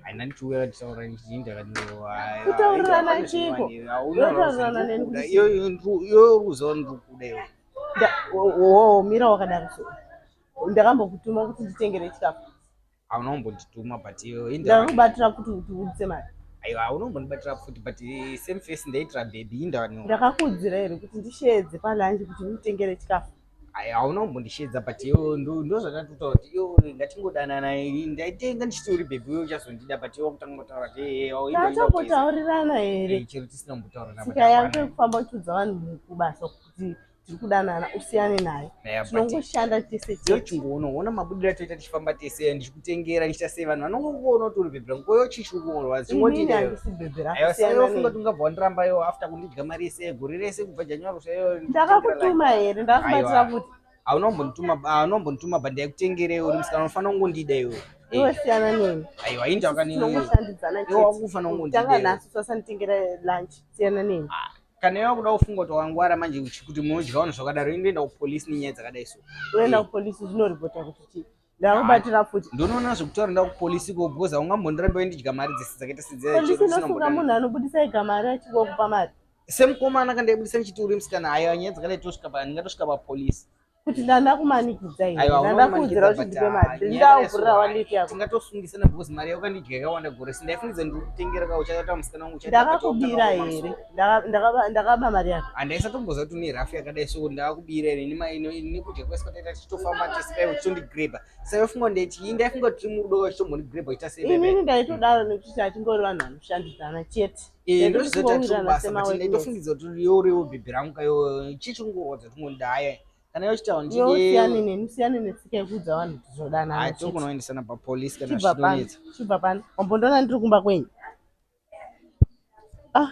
Haina ndichiuya ndichitaura ndichiinda Kutaurirana chiko? Kutaurirana neni kuti Iwe ruziva ndikuda iwe. Oh, mira wakadaro so. Ndakambokutuma kuti nditengere chikafu. Hauna kumbondituma but iwe inda. Ndakakubatira kuti utiudze mari. Aiwa hauna kumbondibatira futi but same face ndaitira baby inda wani. Ndakakuudzira here kuti ndisheedze palunch kuti nditengere chikafu. Aiwa hauna kumbondisheedza but iwe ndo zvandatotaura kuti iwe ngatingodanana ndaitenga ndichiti uri baby iwe uchazondida but iwe wakutanga kutaura kuti eh, eh, inda Tatombotauririrana here? chero tisina kumbotaurana Tsika yako yekufamba uchiudza vanhu kubasa kuti tiri kudanana usiyane naye. Tinongoshanda tese chete. Chingoona ona mabudiro atoita tichifamba tese ndichikutengera ndichita sei vanhu vanongokuona kuti uri bhebhi rangu koyo chii chiri kuorwadza Inini handisi bhebhi rako siyana funga kuti ungabva wandiramba yo after kundidya mari yese gore rese kubva January kusvika iyo Ndakakutuma here? Ndakakubatira Aiwa. kuti hauna kumbondituma hauna kumbondituma but ndaikutengera uri musikana unofanira kungondida iwe iwe siyana neni. Aiwa inda wakani Tinongoshandidzana iwe chete. wakufanira kungondida Tanga iwe. nhasi usasanditengera lunch siyana neni. Kana iwe wakuda kufunga kuti wangwara manje kuti munodya vanhu zvakadaro indoenda kupolisi nenyaya dzakadai so. Unoenda kupolisi zvinoripota kuti chii? Ndakubatira futi. Ndonoona zvekutaura nda kupolisi ko because haungambondirambi wendidya mari dzese dzakaita sedziya Polisi inosunga munhu anobudisa ega mari achingokupa mari. Semukomana kandaibudisa ndichiti uri musikana haiwa nyaya dzakadai tosvika pa ndingatosvika papolisi. Kuti ndandakumanikidza here? Aiwa Ndandakuudzira kuti ndipe mari. Ndakuvhurira wallet yako. Tingatosungisana because mari yako kandidya yakawanda gore si ndaifungidza ndiri kutengera ka uchaita musikana wangu uchaita Ndakakubira here? Ndakaba mari yako. Handaisatomboziva kuti une rafu yakadai so ndakakubira here nekudya kwese kwataita tichitofamba tese paiwe uchitondigrabha. Saka funga ndeti ndaifunga kuti tiri murudo uchitongondigrabha uchiita sei. Inini ndaitodaro nekuti hatingori vanhu vanoshandidzana chete. Eh, ndozvizoita tiri kubasa but ndaitofungidza kuti iwe uriwo bhebhi rangu kayo chii chingorwadza tingondaya kana iwe uchitaura Iwe usiyane neni, usiyane netsika yekuudza vanhu kuti tinodanana Hayi chete. tokunoendesana papolice kana Chibva pano, zvinonetsa. chibva pano. Wambondiona ndiri kumba kwenyu? Ah.